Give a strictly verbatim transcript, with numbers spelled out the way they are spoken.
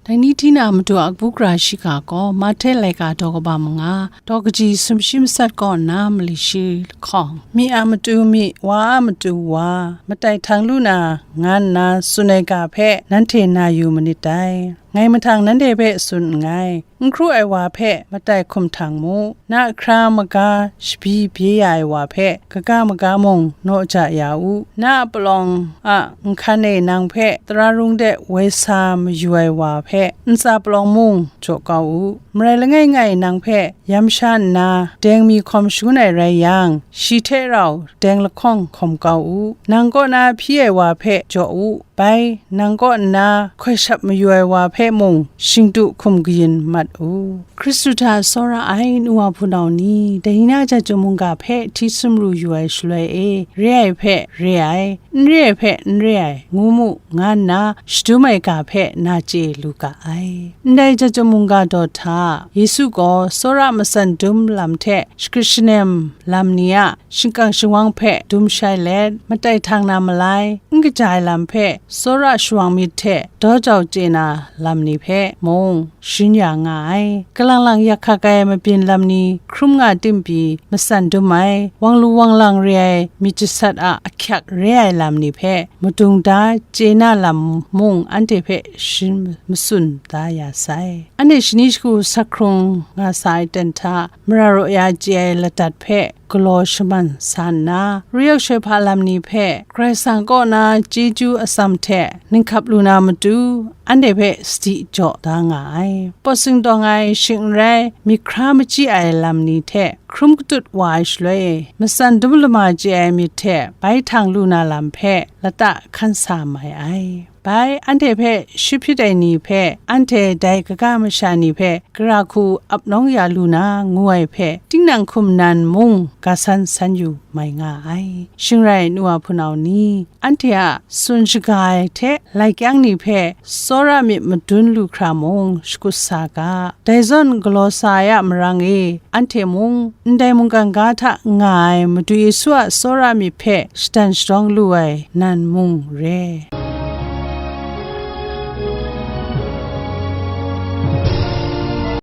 Dai ni hti na matu a kabu gara shiga gaw, Mahte laika daw kaba manga, daw kaji sumshi matsat kaw nna mali shi lahkawng, myi a matu myi, wa a matu wa, matai htang lu na, nga nna tsun ai ga hpe nanhte na yu manit dai. Ngai mahtang nanhte hpe tsun nngai, n hkru ai wa hpe matai hkum htang mu, na hkra maga shabyi bye ya ai wa hpe kaga maga mung naw ja ya u, na a palawng a nhkan e nang hpe tara rung de woi sa mayu ai wa hpe ntsa palawng mung jaw kau u. Marai langai ngai nang hpe yam sha nna deng mi hkawm shangun ai rai yang, shi hte rau deng lahkawng hkawm kau u. Nang kaw na hpyi ai wa hpe jaw u, bai, nang kaw nna hkoi shap mayu ai wa hpe mung shingdu hkum kayin mat u. Hkristu hta tsawra ai nu wa hpunau ni, dai ni na jahtum mungga hpe hti sumru yu ai shaloi e, re ai hpe re ai, n re ai hpe n re ai, ngu mu, nga nna shadum ai ga hpe na chye lu ga ai. Ndai jahtum mungga daw hta, Yesu gaw tsawra matsan dum lam hte shagrit shanem lam ni a shingkang shingwang hpe dum shai let, matai htang na malai, n kaja ai lam hpe tsawra shawang myit hte daw jau chye na lam ni hpe mung, shin ya nga ai. Kalang lang yak hkak ai mabyin lam ni hkrum nga tim pyi matsan dum ai, wang lu wang lang re ai myit jasat a ahkyak re ai lam ni hpe madung da chye na lam mung anhte hpe shin matsun da ya sai. Anhte shani shagu sak hkrung nga sa ai ten hta, mara raw ya chye ai ladat hpe galaw shaman sa nna, ruyawk shoi hpa lam ni hpe Karai Kasang kaw na chyeju atsam hte ninghkap lu na matu, anhte hpe sadi jaw da nga ai. Pawt singdawng ai shing n rai, myit hkra machyi ai lam ni hte hkrum katut wa ai shaloi, matsan dum lama chye ai myit hte bai htang lu na lam hpe lata hkan sa mai ai. Bai, anhte hpe shi hpyit ai ni hpe, anhte dai kaga masha ni hpe gara hku ap nawng ya lu na, ngu ai hpe, tinang hkum nan mung ga san san yu mai nga ai. Shing rai, nu wa hpunau ni, anhte a tsun shaga ai hte lai kyang ni hpe tsawra myit madun lu hkra mung shakut sa ga. Dai zawn galaw sa ai a marang e, anhte mung ndai mungkan ga hta nga ai Madu Yesu a tsawra myit hpe shadan shadawng lu ai nan mung re.